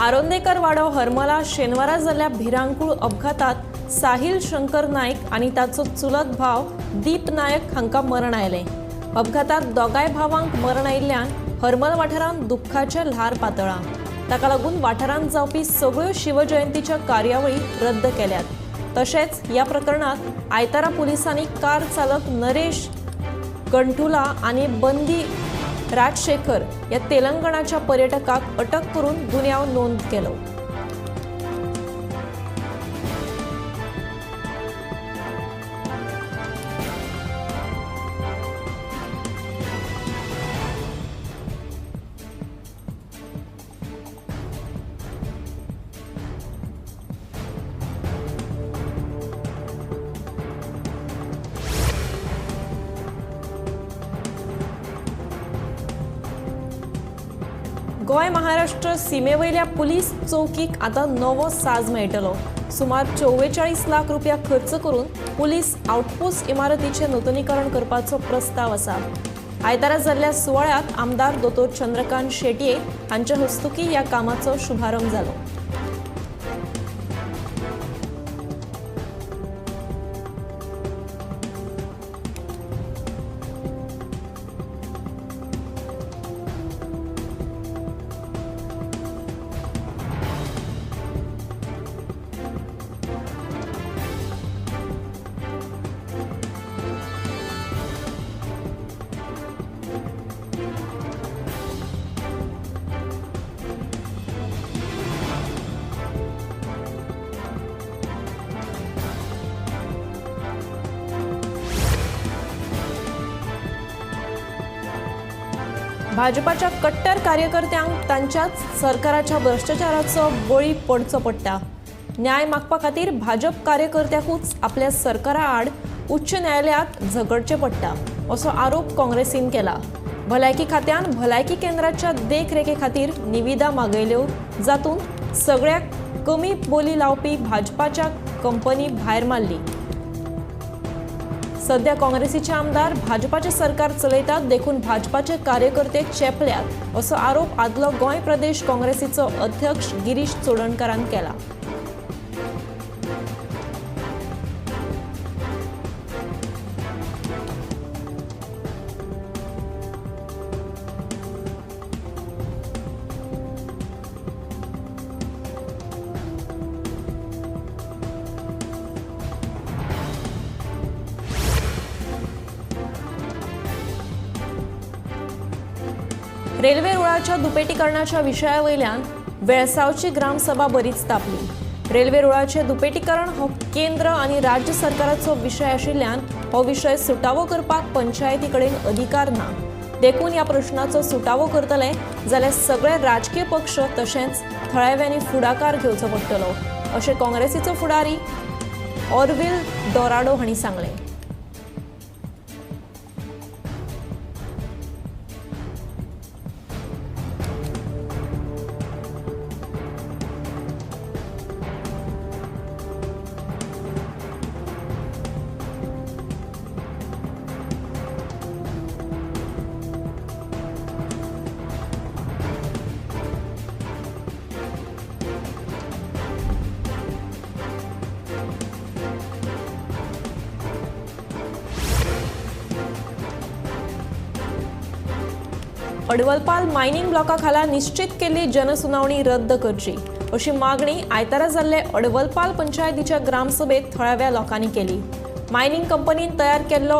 आरोंदेकर वाडो हरमला शेनवारा जाल्ल्या भिरांकूळ अपघातात साहिल शंकर नायक आनी ताचो चुलत भाव दीप नायक हांकां मरण आयलें। अपघातात दोगांय भावांक मरण आयिल्ल्यान हरमल वाठारांत दुख्खाचें ल्हार पातळ्ळां। ताका लागून वाठारांत जावपी सगळ्यो शिवजयंतीच्या कार्यावळी रद्द केल्यात। तशेंच ह्या प्रकरणात आयतारा पुलिसांनी कार चालक नरेश गंठुला आनी बंदी राजशेखर या तेलंगणाच्या पर्यटकाक अटक करून गुन्यांव नोंद केलो। गोंय महाराष्ट्र सीमेवयल्या पुलीस चौकीक आतां नवो साज मेळटलो। सुमार 44 लाख रुपया खर्च करून पुलीस आउटपोस्ट इमारतीचें नुतनीकरण करपाचो प्रस्ताव आसा। आयतारा जाल्ल्या सुवाळ्यांत आमदार दोतोर चंद्रकांत शेटये हांचे हस्तुकीं ह्या कामाचो शुभारंभ जालो। भाजपाच्या कट्टर कार्यकर्त्यांक तांच्याच सरकाराच्या भ्रष्टाचाराचो बळी पडचो पडटा। न्याय मागपा खातीर भाजप कार्यकर्त्यांकूच आपल्या सरकारा आड उच्च न्यायालयांत झगडचें पडटा असो आरोप काँग्रेसीन केला। भलायकी खात्यान भलायकी केंद्राच्या देखरेखे खातीर निविदा मागयल्यो, जातूंत सगळ्याक कमी बोली लावपी भाजपाच्या कंपनी भायर मारली। सध्या काँग्रेसीचे आमदार भाजपाचे सरकार चलयतात देखून भाजपाचे कार्यकर्ते चेपल्यात असो आरोप आदलो गोंय प्रदेश काँग्रेसीचो अध्यक्ष गिरीश चोडणकारान केला। रेल्वे रुळाच्या दुपेटीकरणाच्या विशयावयल्यान वेळसावची ग्रामसभा बरीच तापली। रेल्वे रुळाचे दुपेटीकरण हो केंद्र आनी राज्य सरकाराचो विशय आशिल्ल्यान हो विशय सुटावो करपाक पंचायती कडेन अधिकार ना, देखून ह्या प्रश्नाचो सुटावो करतले जाल्यार सगळे राजकीय पक्ष तशेंच थळाव्यांनी फुडाकार घेवचो पडटलो अशें काँग्रेसीचो फुडारी ऑर्विल डोराडो हांणी सांगलें। अडवलपाल मायनिंग ब्लॉका खाला निश्चित केल्ली जनसुनावणी रद्द करची अशी मागणी आयतारा जाल्ले अडवलपाल पंचायतीच्या ग्रामसभेत थळाव्या लोकांनी केली। मायनिंग कंपनीन तयार केल्लो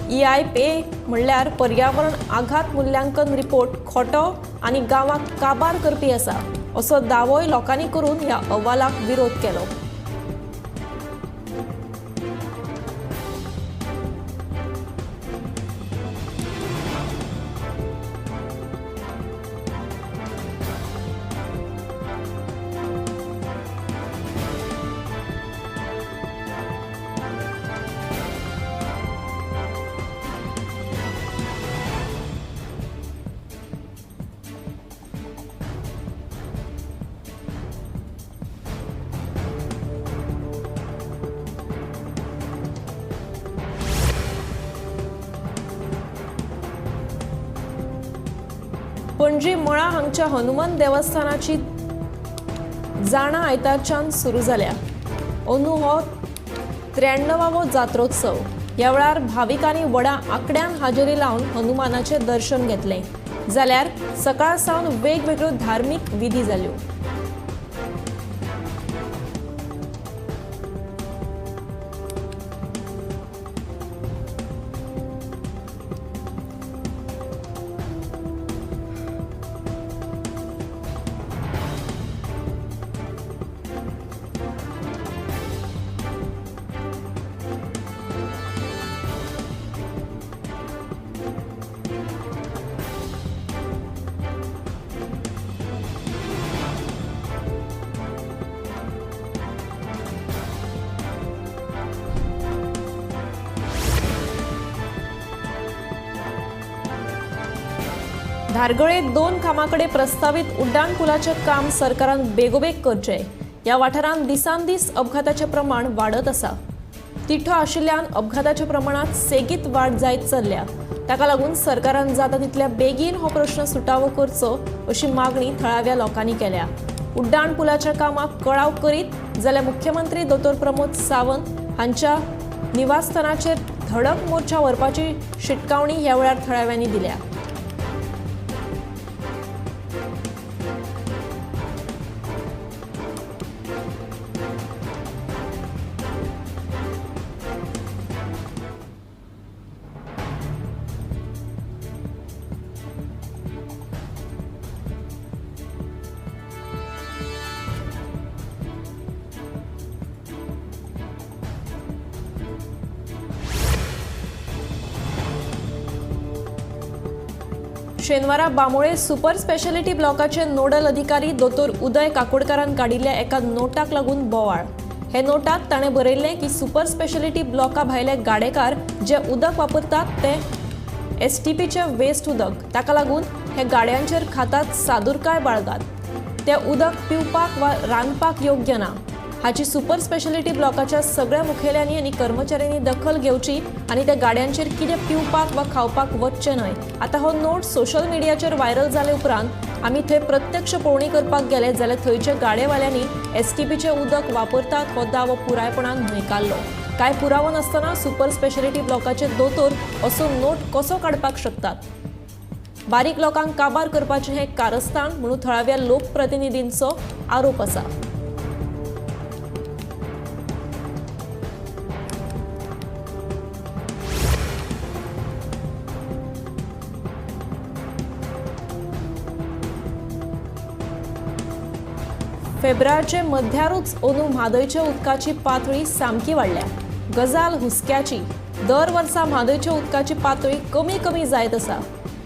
EIA म्हणल्यार पर्यावरण आघात मूल्यांकन रिपोर्ट खोटो आनी गांवाक काबार करपी आसा असो दावोय लोकांनी करून ह्या अहवालाक विरोध केलो। पणजी मळा हांगच्या हनुमान देवस्थानाची जाणा आयतारच्यान सुरू जाल्या. अंदू हो 93वो जात्रोत्सव. ह्या वेळार भाविकांनी व्हडा आंकड्यान हाजेरी लावन हनुमानाचें दर्शन घेतलें. जाल्यार सकाळ सावन वेगवेगळ्यो धार्मीक विधी जाल्यो. धारगळे 2 खामाकडे प्रस्तावित उड्डाण पुलाचें काम सरकारान बेगोबेग करचें. ह्या वाठारांत दिसान दीस अपघाताचें प्रमाण वाडत आसा. तिठो आशिल्ल्यान अपघाताच्या प्रमाणांत सेगीत वाड जायत चल्ल्या. ताका लागून सरकारान जाता तितल्या बेगीन हो प्रश्न सुटावो करचो अशी मागणी थळाव्या लोकांनी केल्या. उड्डाण पुलाच्या कामाक कळाव करीत जाल्यार मुख्यमंत्री दोतोर प्रमोद सावंत हांच्या निवासस्थानाचेर धडक मोर्चा व्हरपाची शिटकावणी ह्या वेळार थळाव्यांनी दिल्या. शेनवारा बांबोळे सुपर स्पेशालिटी ब्लॉकाचे नोडल अधिकारी दोतोर उदय काकोडकारान काडिल्ल्या एका नोटाक लागून बोवाळ. हे नोटात ताणें बरयल्लें की सुपर स्पेशालिटी ब्लॉका भायले गाडेकार जे उदक वापरतात तें एसटीपीचें वेस्ट उदक. ताका लागून हे गाड्यांचेर खातात सादुरकाय बाळगात. तें उदक पिवपाक वा रांदपाक योग्य ना. हाची सुपर स्पेशालिटी ब्लॉकाच्या सगळ्या मुखेल्यांनी आनी कर्मचाऱ्यांनी दखल घेवची आनी त्या गाड्यांचेर कितें पिवपाक वा खावपाक वचचें न्हय. आतां हो नोट सोशल मिडियाचेर व्हायरल जाले उपरांत आमी थंय प्रत्यक्ष पळोवणी करपाक गेले जाल्यार थंयच्या गाडेवाल्यांनी एसटीपीचें उदक वापरतात हो दावो पुरायपणान न्हयकारलो. कांय पुरावो नासतना सुपर स्पेशालिटी ब्लॉकाचे दोतोर असो नोट कसो काडपाक शकतात? बारीक लोकांक काबार करपाचें हें कारस्थान म्हणून थळाव्या लोकप्रतिनिधींचो आरोप आसा. फेब्राचे मध्यारूच अंदू म्हादयच्या उदकाची पातळी सामकी वाडल्या. गजाल हुस्क्याची. दर वर्सा म्हादयच्या उदकाची पातळी कमी कमी जायत आसा.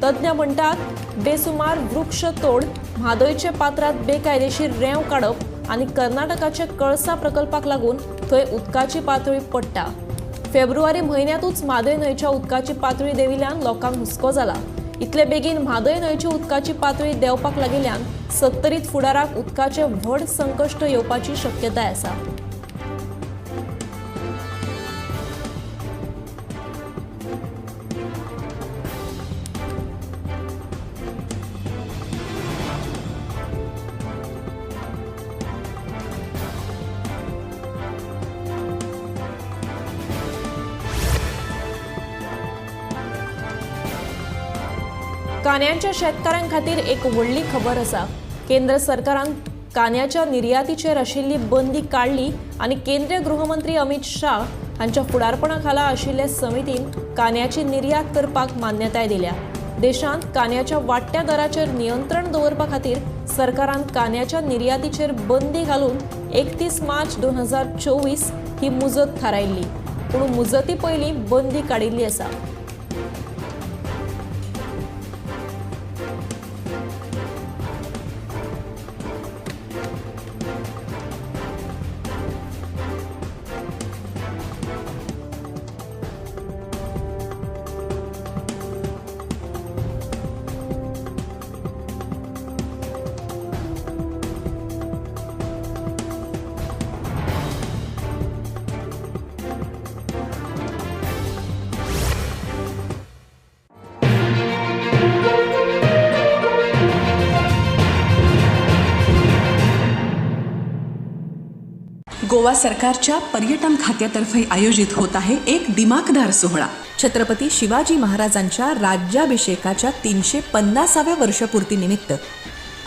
तज्ञ म्हणटात बेसुमार वृक्षतोड, म्हादयच्या पात्रांत बेकायदेशीर रेंव काडप आनी कर्नाटकाच्या कळसा प्रकल्पाक लागून थंय उदकाची पातळी पडटा. फेब्रुवारी म्हयन्यांतूच म्हादय न्हंयच्या उदकाची पातळी देंविल्ल्यान लोकांक हुस्को जाला. इतले बेगीन म्हादय न्हंयची उदकाची पातळी देंवपाक लागिल्ल्यान सत्तरीत फुडाराक उदकाचें व्हड संकश्ट येवपाची शक्यताय आसा. कांद्यांच्या शेतकारां खातीर एक व्हडली खबर आसा. केंद्र सरकारान कांद्याच्या निर्यातीचेर आशिल्ली बंदी काडली आनी केंद्रीय गृहमंत्री अमित शाह हांच्या फुडारपणा खाला आशिल्ले समितीन कांद्याची निर्यात करपाक मान्यताय दिल्या. देशांत कांद्याच्या वाडट्या दराचेर नियंत्रण दवरपा खातीर सरकारान कांद्याच्या निर्यातीचेर बंदी घालून 31 मार्च 2024 ही मुजत थारायल्ली. पूण मुजती पयलीं बंदी काडिल्ली आसा. गोवा सरकारच्या पर्यटन खात्यातर्फे आयोजित होत आहे एक दिमाखदार सोहळा. छत्रपती शिवाजी महाराजांच्या राज्याभिषेकाच्या 350व्या वर्षपूर्तीनिमित्त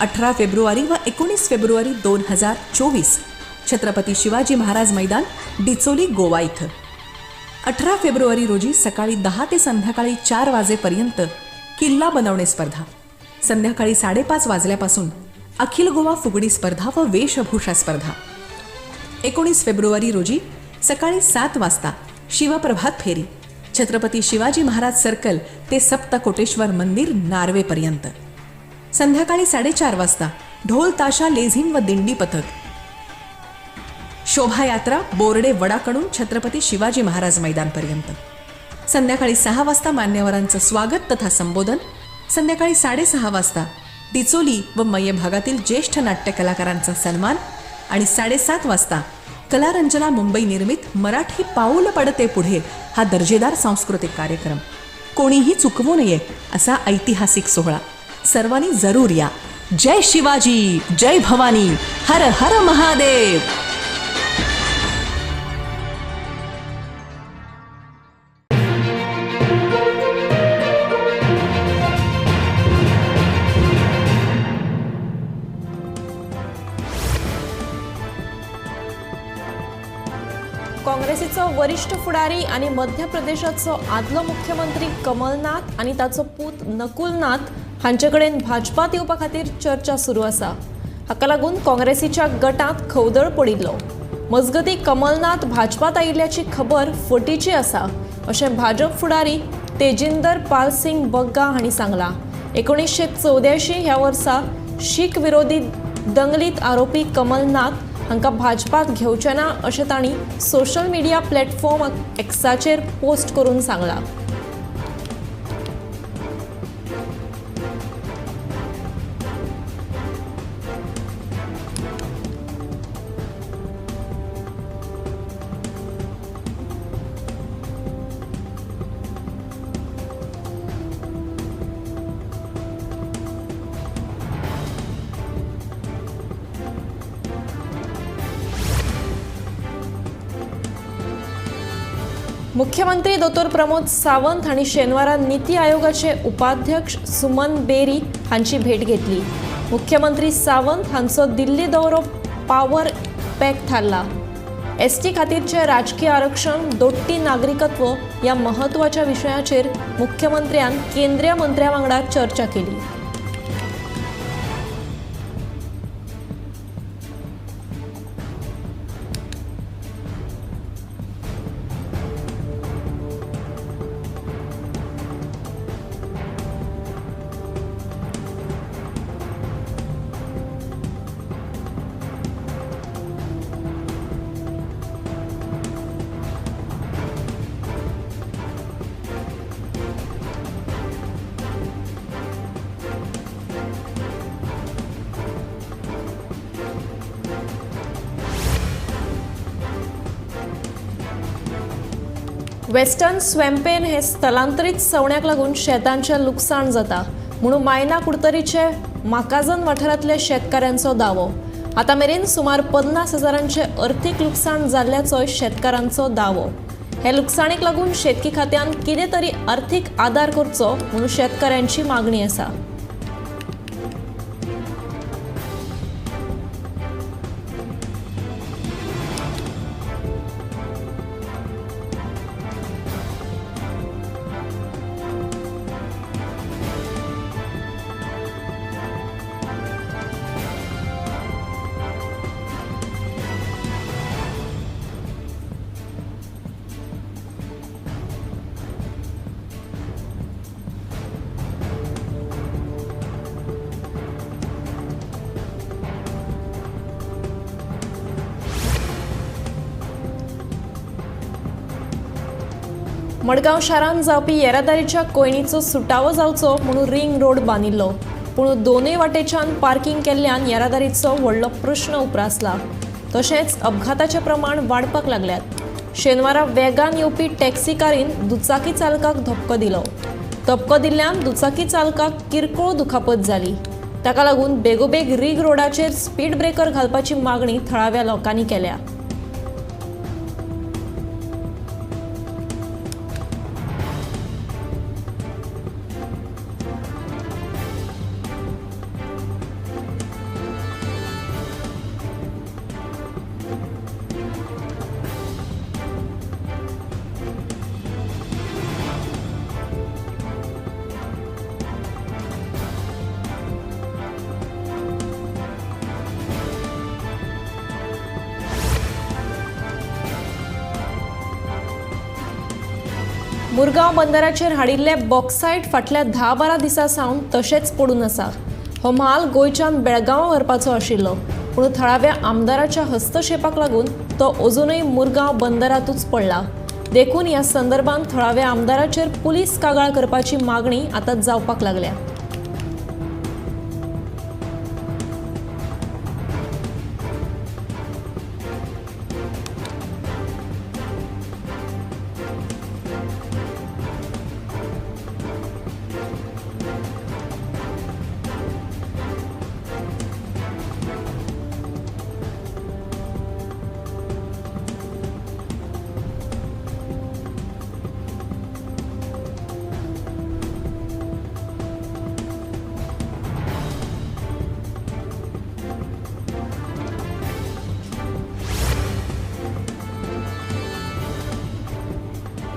18 फेब्रुवारी व 19 फेब्रुवारी 2024 छत्रपती शिवाजी महाराज मैदान, डिचोली, गोवा इथं 18 फेब्रुवारी रोजी सकाळी 10 ते संध्याकाळी 4 वाजेपर्यंत किल्ला बनवणे स्पर्धा, संध्याकाळी 5:30 वाजल्यापासून अखिल गोवा फुगडी स्पर्धा व वेशभूषा स्पर्धा. 19 फेब्रुवारी रोजी सकाळी 7 वाजता शिवप्रभात फेरी, छत्रपती शिवाजी महाराज सर्कल ते सप्तकोटेश्वर मंदिर नार्वेपर्यंत. संध्याकाळी 4:30 वाजता ढोल ताशा लेझिम व दिंडी पथक शोभायात्रा बोर्डे वडाकडून छत्रपती शिवाजी महाराज मैदानपर्यंत. संध्याकाळी 6 वाजता मान्यवरांचं स्वागत तथा संबोधन. संध्याकाळी 6:30 वाजता डिचोली व मय्ये भागातील ज्येष्ठ नाट्य कलाकारांचा सन्मान आणि 7:30 वाजता कलारंजना मुंबई निर्मित मराठी पाऊल पडते पुढे हा दर्जेदार सांस्कृतिक कार्यक्रम. कोणीही चुकवू नये असा ऐतिहासिक सोहळा. सर्वांनी जरूर या. जय शिवाजी, जय भवानी, हर हर महादेव. काँग्रेसीचो वरिष्ठ फुडारी आनी मध्य प्रदेशाचो आदलो मुख्यमंत्री कमलनाथ आनी ताचो पूत नकुलनाथ हांचे कडेन भाजपात येवपा खातीर चर्चा सुरू आसा. हाका लागून काँग्रेसीच्या गटांत खवदळ पडिल्लो. मजगतीं कमलनाथ भाजपात आयिल्ल्याची खबर फटीची आसा अशें भाजप फुडारी तेजिंदर पाल सिंग बग्गा हांणी सांगलां. 1984 ह्या वर्सा शीख विरोधी दंगलीत आरोपी कमलनाथ हांकां भाजपात घेवचे ना अशें तांणी सोशल मिडिया प्लॅटफॉर्म एक्साचेर पोस्ट करून सांगलां. मुख्यमंत्री दोतोर प्रमोद सावंत हांणी शेनवारा नीती आयोगाचे उपाध्यक्ष सुमन बेरी हांची भेट घेतली. मुख्यमंत्री सावंत हांचो दिल्ली दौरो पावर पॅक थारला. एसटी खातीरचें राजकीय आरक्षण, दोट्टी नागरिकत्व ह्या म्हत्वाच्या विशयाचेर मुख्यमंत्र्यान केंद्रीय मंत्र्या वांगडा चर्चा केली. वेस्टर्न स्वॅम्पेन हे स्थलांतरीत सवण्याक लागून शेतांचें लुकसाण जाता म्हणून मायना कुडतरीचे माकाजन वाठारांतल्या शेतकाऱ्यांचो दावो. आतां मेरेन सुमार 50,000 अर्थीक लुकसाण जाल्ल्याचोय शेतकारांचो दावो. हे लुकसाणीक लागून शेतकी खात्यान कितें तरी अर्थीक आदार करचो म्हणून शेतकाऱ्यांची मागणी आसा. मडगांव शारांत जावपी येरादारीच्या कोयणीचो सुटावो जावचो म्हणून रिंग रोड बांदिल्लो, पूण दोनूय वाटेच्यान पार्किंग केल्ल्यान येरादारीचो व्हडलो प्रश्न उप्रासला. तशेंच अपघाताचें प्रमाण वाडपाक लागल्यात. शेनवारा वेगान येवपी टॅक्सी कारीन दुचाकी चालकाक धपको दिलो. धपको दिल्ल्यान दुचाकी चालकाक किरकोळ दुखापत जाली. ताका लागून बेगोबेग रिंग रोडाचेर स्पीड ब्रेकर घालपाची मागणी थळाव्या लोकांनी केल्या. मुरगांव बंदराचेर हाडिल्ले बॉक्सायट फाटल्या 10-12 दिसां सावन तशेंच पडून आसा. हो म्हाल गोंयच्यान बेळगांवां व्हरपाचो आशिल्लो, पूण थळाव्या आमदाराच्या हस्तक्षेपाक लागून तो अजूनय मुरगांव बंदरातूच पडला. देखून ह्या संदर्भात थळाव्या आमदाराचेर पुलीस कागाळ करपाची मागणी आतां जावपाक लागल्या.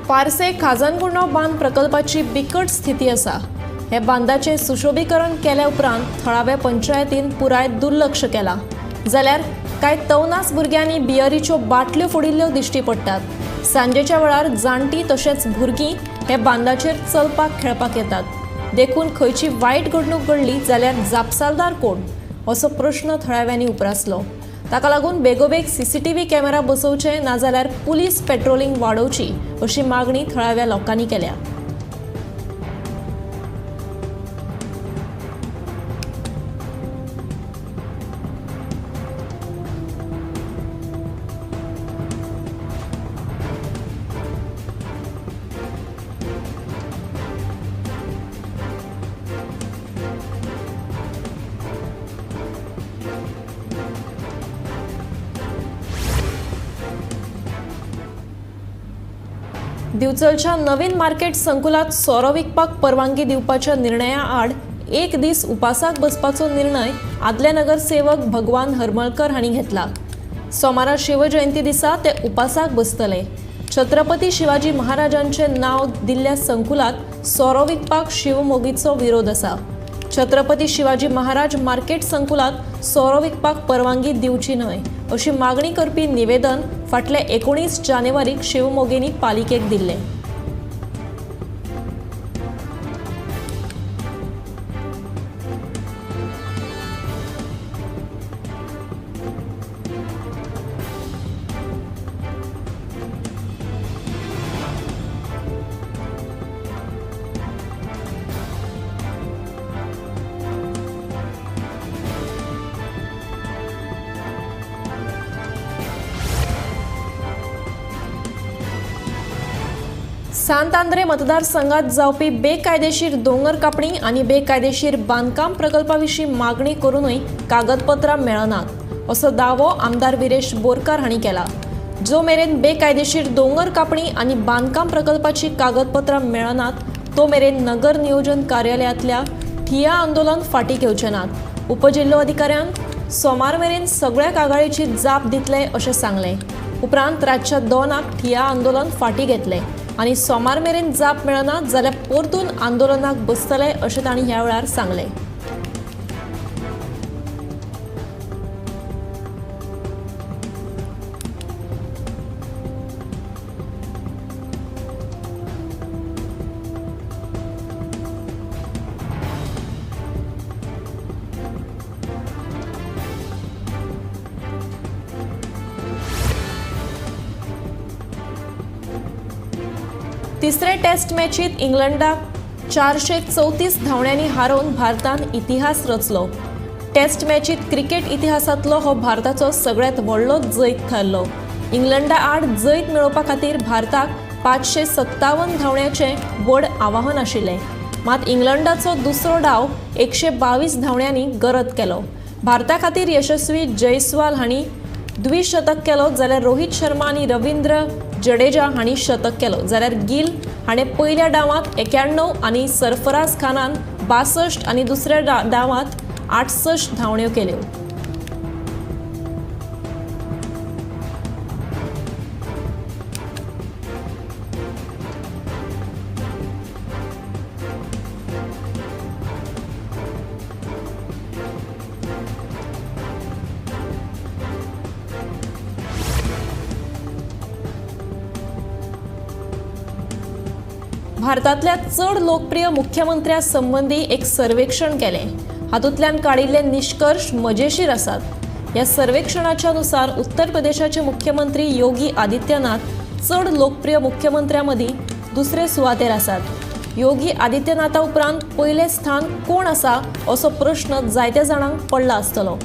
पार्से खाजनगुंडो बांद प्रकल्पाची बिकट स्थिती आसा. हे बांदाचें सुशोभीकरण केल्या उपरांत थळाव्या पंचायतीन पुराय दुर्लक्ष केलां. जाल्यार कांय तवनास भुरग्यांनी बियरीच्यो बाटल्यो फोडिल्ल्यो दिश्टी पडटात. सांजेच्या वेळार जाणटीं तशेंच भुरगीं हे बांदाचेर चलपाक खेळपाक येतात. देखून खंयची वायट घडणूक घडली जाल्यार जापसालदार कोण असो प्रश्न थळाव्यांनी उप्रासलो. ताका लागून बेगोबेग सीसीटीव्ही कॅमेरा बसोवचे, नाजाल्यार पुलीस पेट्रोलिंग वाडोवची अशी मागणी थळाव्या लोकांनी केल्या. दिवचलच्या नवीन मार्केट संकुलात सोरो विकपाक परवानगी दिवपाच्या निर्णया आड एक दीस उपासाक बसपाचो निर्णय आदले नगरसेवक भगवान हरमलकर हांणी घेतला. सोमारा शिवजयंती दिसा ते उपासाक बसतले. छत्रपती शिवाजी महाराजांचे नाव दिल्ल्या संकुलात सोरो विकपाक शिवमोगीचो विरोध आसा. छत्रपती शिवाजी महाराज मार्केट संकुलात सोरो विकपाक परवानगी दिवची न्हय अशी मागणी करपी निवेदन फाटले 19 जानेवारीक शिवमोगींनी पालिकेक दिल्लें. सांत आंद्रे मतदारसंघात जावपी बेकायदेशीर दोंगर कापणी आनी बेकायदेशीर बांदकाम प्रकल्पा विशीं मागणी करूनय कागदपत्रां मेळनात असो दावो आमदार विरेश बोरकार हांणी केला. जो मेरेन बेकायदेशीर दोंगर कापणी आनी बांदकाम प्रकल्पाची कागदपत्रां मेळनात तो मेरेन नगर नियोजन कार्यालयांतल्या ठिया आंदोलन फाटीं घेवचे नात. उपजिल्होधिकाऱ्यान सोमार मेरेन सगळ्या कागाळीची जाप दितले अशें सांगलें. उपरांत रातच्या 2 ठिया आंदोलन फाटीं घेतलें आनी सोमार मेरेन जाप मेळना जाल्यार परतून आंदोलनाक बसतले अशें तांणी ह्या वेळार सांगलें. तिसरे टेस्ट मॅचीत इंग्लंडाक 434 धांवड्यांनी हारोवन भारतान इतिहास रचलो. टेस्ट मॅचीत क्रिकेट इतिहासांतलो हो भारताचो सगळ्यांत व्हडलो जैत थारलो. इंग्लंडा आड जैत मेळोवपा खातीर भारताक 557 धांवड्याचें व्हड आवाहन आशिल्लें. मात इंग्लंडाचो दुसरो डाव 122 धांवड्यांनी गरद केलो. भारता खातीर यशस्वी जयस्वाल हांणी द्विशतक केलो, जाल्यार रोहित शर्मा आनी रवींद्र जडेजा हांणी शतक केलो. जाल्यार गिल हाणें पयल्या डावांत 91 आनी सरफराज खानान 62 आनी दुसऱ्या डावांत 68 धांवड्यो केल्यो. भारतांतल्या चड लोकप्रिय मुख्यमंत्र्या संबंदी एक सर्वेक्षण केलें. हातूंतल्यान काडिल्ले निश्कर्श मजेशीर आसात. ह्या सर्वेक्षणाच्या नुसार उत्तर प्रदेशाचे मुख्यमंत्री योगी आदित्यनाथ चड लोकप्रिय मुख्यमंत्र्यां मदीं दुसरे सुवातेर आसात. योगी आदित्यनाथा उपरांत पयलें स्थान कोण आसा असो प्रश्न जायत्या जाणांक पडला आसतलो.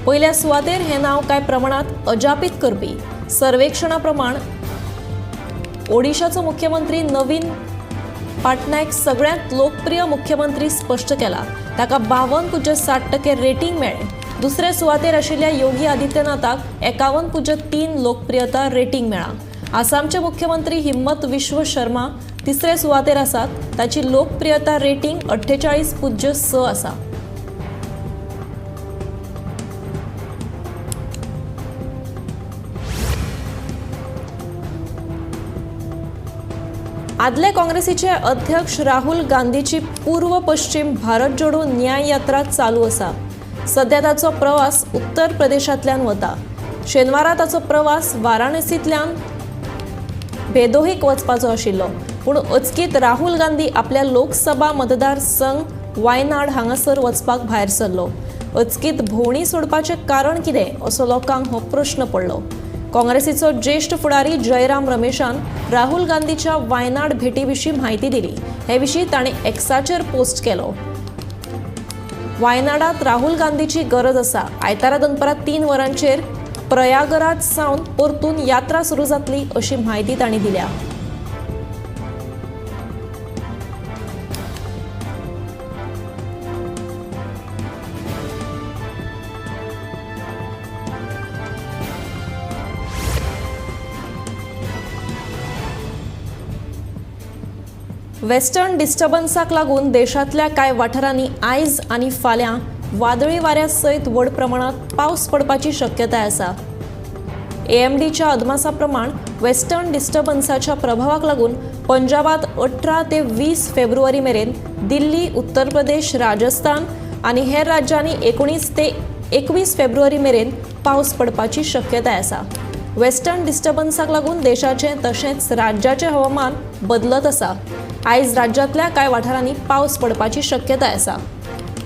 पयल्या सुवातेर हें नांव कांय प्रमाणांत अजापीत करपी. सर्वेक्षणा प्रमाण ओडिशाचो मुख्यमंत्री नवीन पाटनायक सगळ्यांत लोकप्रिय मुख्यमंत्री स्पश्ट केला. ताका 52.7% रेटींग मेळ्ळें. दुसरे सुवातेर आशिल्ल्या योगी आदित्यनाथाक 51.3 लोकप्रियता रेटींग मेळ्ळां. आसामचे मुख्यमंत्री हिम्मत विश्व शर्मा तिसरे सुवातेर आसात. ताची लोकप्रियता रेटींग 48.6 आसा. आदले काँग्रेसीचे अध्यक्ष राहुल गांधीची पूर्व पश्चिम भारत जोडो न्याय यात्रा चालू आसा. सध्या ताचो प्रवास उत्तर प्रदेशांतल्यान वता. शेनवारा ताचो प्रवास वाराणसींतल्यान भेदोहीक वचपाचो आशिल्लो, पूण अचकीत राहुल गांधी आपल्या लोकसभा मतदारसंघ वायनाड हांगासर वचपाक भायर सरलो. अचकीत भोंवडी सोडपाचें कारण कितें असो लोकांक हो प्रश्न पडलो. काँग्रेसीचो ज्येश्ठ फुडारी जयराम रमेशान राहुल गांधीच्या वायनाड भेटी विशीं म्हायती दिली. हे विशीं ताणें एक्साचेर पोस्ट केलो. वायनाडांत राहुल गांधीची गरज आसा. आयतारा दनपारां 3 वरांचेर प्रयागराज सावन परतून यात्रा सुरू जातली अशी म्हायती तांणी दिल्या. वेस्टर्न डिस्टर्बन्साक लागून देशांतल्या कांय वाठारांनी आयज आनी फाल्यां वादळी वाऱ्या सयत व्हड प्रमाणांत पावस पडपाची शक्यताय आसा. एएमडीच्या अदमासा प्रमाण वेस्टर्न डिस्टर्बन्साच्या प्रभावाक लागून पंजाबात 18 ते 20 फेब्रुवारी मेरेन दिल्ली, उत्तर प्रदेश, राजस्थान आनी हेर राज्यांनी 19 ते 21 फेब्रुवारी मेरेन पावस पडपाची शक्यताय आसा. वेस्टर्न डिस्टर्बन्साक लागून देशाचें तशेंच राज्याचें हवामान बदलत आसा. आयज राज्यांतल्या कांय वाठारांनी पावस पडपाची शक्यताय आसा.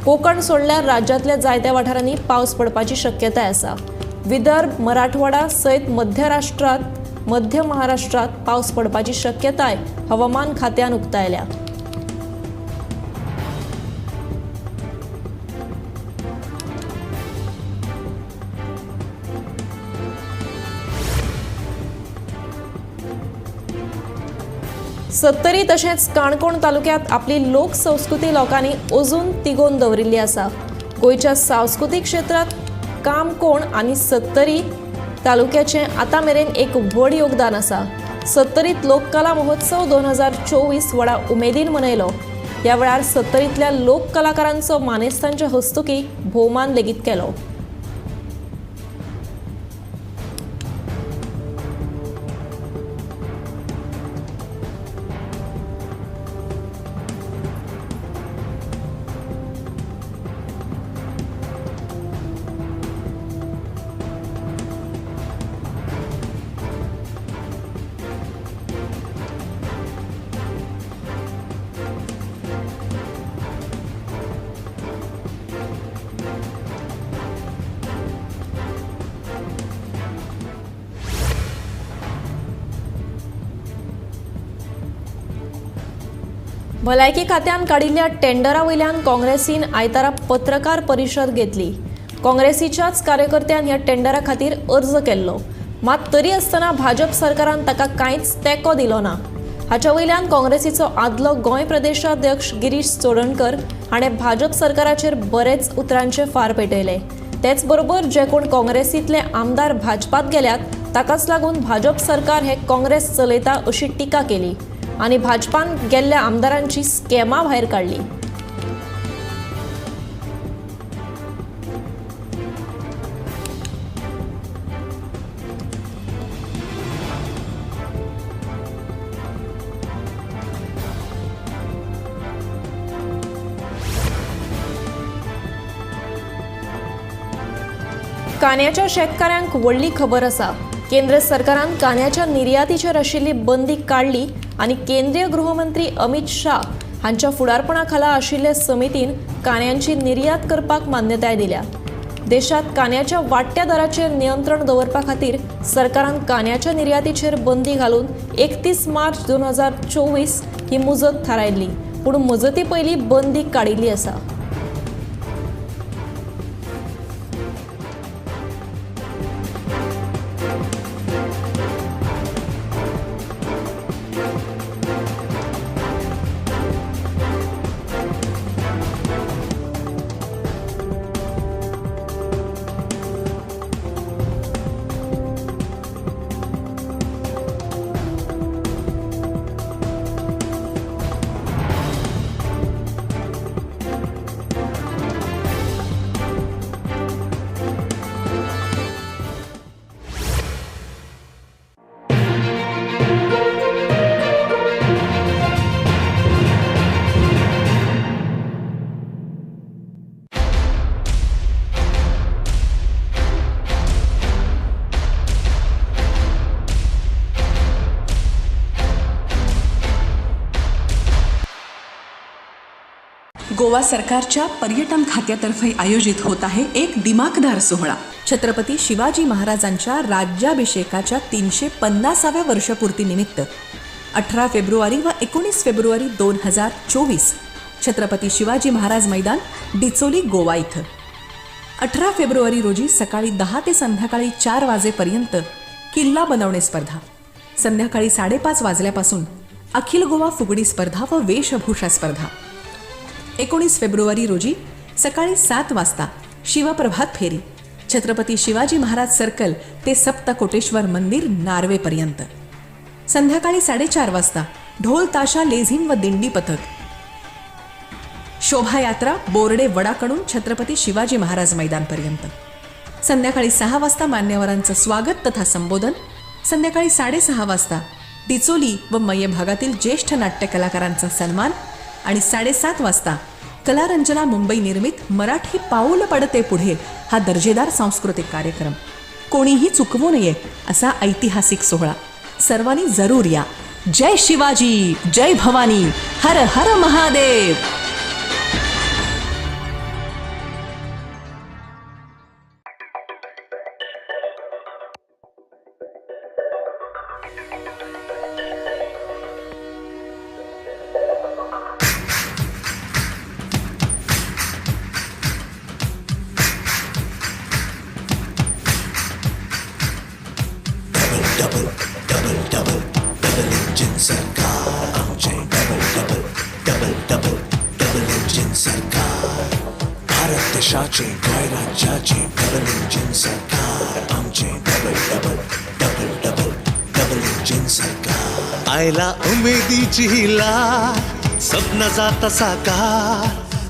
कोकण सोडल्यार राज्यांतल्या जायत्या वाठारांनी पावस पडपाची शक्यताय आसा. विदर्भ, मराठवाडा सयत मध्य महाराष्ट्रात पावस पडपाची शक्यताय हवामान खात्यान उक्तायल्या. सत्तरी तशेंच काणकोण तालुक्यांत आपली लोकसंस्कृती लोकांनी अजून तिगोवन दवरिल्ली आसा. गोंयच्या सांस्कृतीक क्षेत्रांत काणकोण आनी सत्तरी तालुक्याचें आतां मेरेन एक व्हड योगदान आसा. सत्तरींत लोककला महोत्सव 2024 व्हडा उमेदीन मनयलो. ह्या वेळार सत्तरींतल्या लोककलाकारांचो मानेस्तांच्या हस्तुकीं भोवमान लेगीत केलो. भलायकी खात्यान काडिल्ल्या टेंडरा वयल्यान काँग्रेसीन आयतारा पत्रकार परिशद घेतली. काँग्रेसीच्याच कार्यकर्त्यान ह्या टेंडरा खातीर अर्ज केल्लो, मात तरी आसतना भाजप सरकारान ताका कांयच तेंको दिलो ना. हाच्या वयल्यान काँग्रेसीचो आदलो गोंय प्रदेशाध्यक्ष गिरीश चोडणकर हाणें भाजप सरकाराचेर बरेच उतरांचे फार पेटयले. तेच बरोबर जे कोण काँग्रेसींतले आमदार भाजपात गेल्यात ताकाच लागून भाजप सरकार हे काँग्रेस चलयता अशी टिका केली आनी भाजपान गेल्ल्या आमदारांची स्कॅमां भायर काडली. कांद्याच्या शेतकाऱ्यांक व्हडली खबर आसा. केंद्र सरकारान कांद्याच्या निर्यातीचेर आशिल्ली बंदी काडली आनी केंद्रीय गृहमंत्री अमित शाह हांच्या फुडारपणा खाला आशिल्ले समितीन कांद्यांची निर्यात करपाक मान्यताय दिल्या. देशात कांद्याच्या वाडट्या दराचेर नियंत्रण दवरपा खातीर सरकारान कांद्याच्या निर्यातीचेर बंदी घालून 31 मार्च 2024 ही मुजत थारायल्ली, पूण मुजती पयलीं बंदी काडिल्ली आसा. गोवा सरकारच्या पर्यटन खात्यातर्फे आयोजित होत आहे एक दिमाखदार सोहळा. छत्रपती शिवाजी महाराजांच्या राज्याभिषेकाच्या 350व्या वर्षपूर्तीनिमित्त 18 फेब्रुवारी व 19 फेब्रुवारी 2024 छत्रपती शिवाजी महाराज मैदान, डिचोली, गोवा इथं 18 फेब्रुवारी रोजी सकाळी 10 ते संध्याकाळी 4 वाजेपर्यंत किल्ला बनवणे स्पर्धा, संध्याकाळी 5:30 वाजल्यापासून अखिल गोवा फुगडी स्पर्धा व वेशभूषा स्पर्धा. 19 फेब्रुवारी रोजी सकाळी 7 वाजता शिवप्रभात फेरी, छत्रपती शिवाजी महाराज सर्कल ते सप्तकोटेश्वर मंदिर नार्वेपर्यंत. संध्याकाळी 4:30 वाजता ढोल ताशा लेझिम व दिंडी पथक शोभायात्रा बोर्डे वडाकडून छत्रपती शिवाजी महाराज मैदानपर्यंत. संध्याकाळी 6 वाजता मान्यवरांचं स्वागत तथा संबोधन. संध्याकाळी 6:30 वाजता डिचोली व मय्ये भागातील ज्येष्ठ नाट्य कलाकारांचा सन्मान आणि 7:30 वाजता कलारंजना मुंबई निर्मित मराठी पाऊल पडते पुढे हा दर्जेदार सांस्कृतिक कार्यक्रम कोणीही चुकवू नये असा ऐतिहासिक सोहळा. सर्वांनी जरूर या. जय शिवाजी, जय भवानी, हर हर Mahadev. Double double double double engine सरकार आमचें. Double double double double double engine सरकार. भारत देशाचें, गोंय राज्याचें डबल इंजीन सरकार आमचें. Double double double double double engine सरकार. आयला उमेदीची हिला, सपन जाता साकार.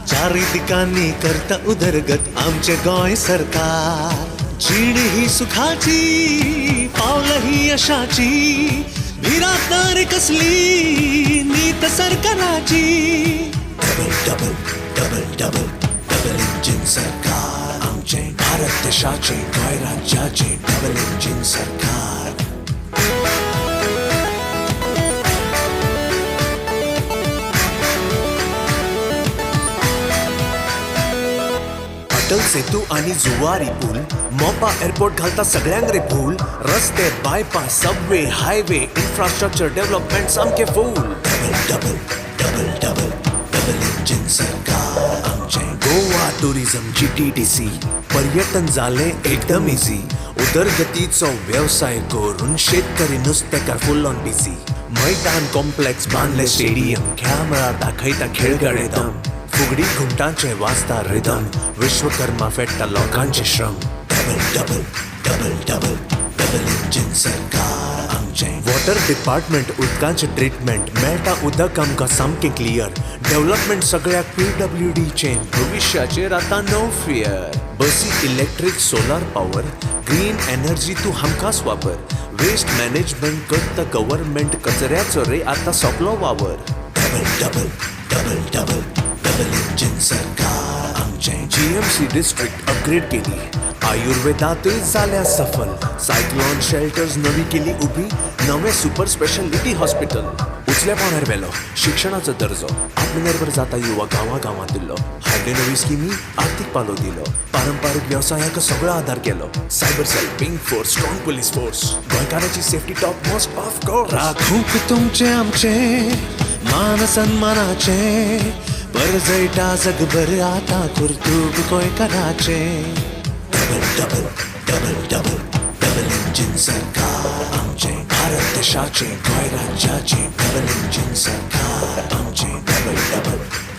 चारी दिकांनी करता उदरगत आमचें गोंय सरकार. जीण ही सुखाची, पावलं ही यशाची, भिरांत ना रे कसली, नीत सरकाराची. Double double double double double engine सरकार आमचें. भारत देशाचें, गोंय राज्याचें डबल इंजीन सरकार. अटल सेतू आणि जुवारी पूल, मोपा एअरपोर्ट घालता सगळ्यांक रे भूल. रस्ते, bypass, subway, highway, infrastructure development सामके फूल. Double double double double double engine सरकार आमचें. गोवा टुरिझम GTDC, पर्यटन जालें एकदम इझी. उदरगतीचो व्यवसाय करून शेतकरी नुस्तेकार फुल ऑन बिझी. मैदान कॉम्प्लेक्स बांदले स्टेडियम, खेळा मळार दाखयता खेळगडे दम. फुगडी घुमटांचे वाजता रिदम, विश्वकर्मा फेडटा लोकांचे श्रम. Double double double double double engine सरकार आमचें. वॉटर डिपार्टमेंट उदकाचें ट्रिटमेंट, मेळटा उदक आमकां सामकें क्लियर. डेव्हलपमेंट सगळ्याक PWDचें, भविश्याचेर आतां नो फियर. बसी electric, solar power, green energy तूं हमखास वापर. वेस्ट मॅनेजमेंट करता गव्हर्मेंट, कचऱ्याचो रे आतां सोंपलो वावर. Double double double double double engine सरकार आमचें. आमचें. जीएमसी डिस्ट्रिक्ट अपग्रेड केली, आयुर्वेदातूय जाल्या सफल. सायक्लॉन शेल्टर्स नवी केली उबी, नवें सुपर स्पेशालिटी हॉस्पिटल. उचल्या पावण्यार व्हेलो शिक्षणाचो दर्जो, आत्मनिर्भर जाता युवा गांवा गांवांतलो. हाडल्यो नवी स्किमी, आर्थीक पालव दिलो, पारंपारीक वेवसायाक सगळो आदार केलो. Cyber cell, pink force, strong police force, गोंयकारांची safety top most of course. राखूंक तुमचें आमचें मान सन्मानाचें, परजळटा जगभर आतां कर्तुब गोंयकाराचें. Double double double double double engine सरकार आमचें, भारत देशाचें गोंय राज्याचें डबल इंजिन सरकार आमचें. Double double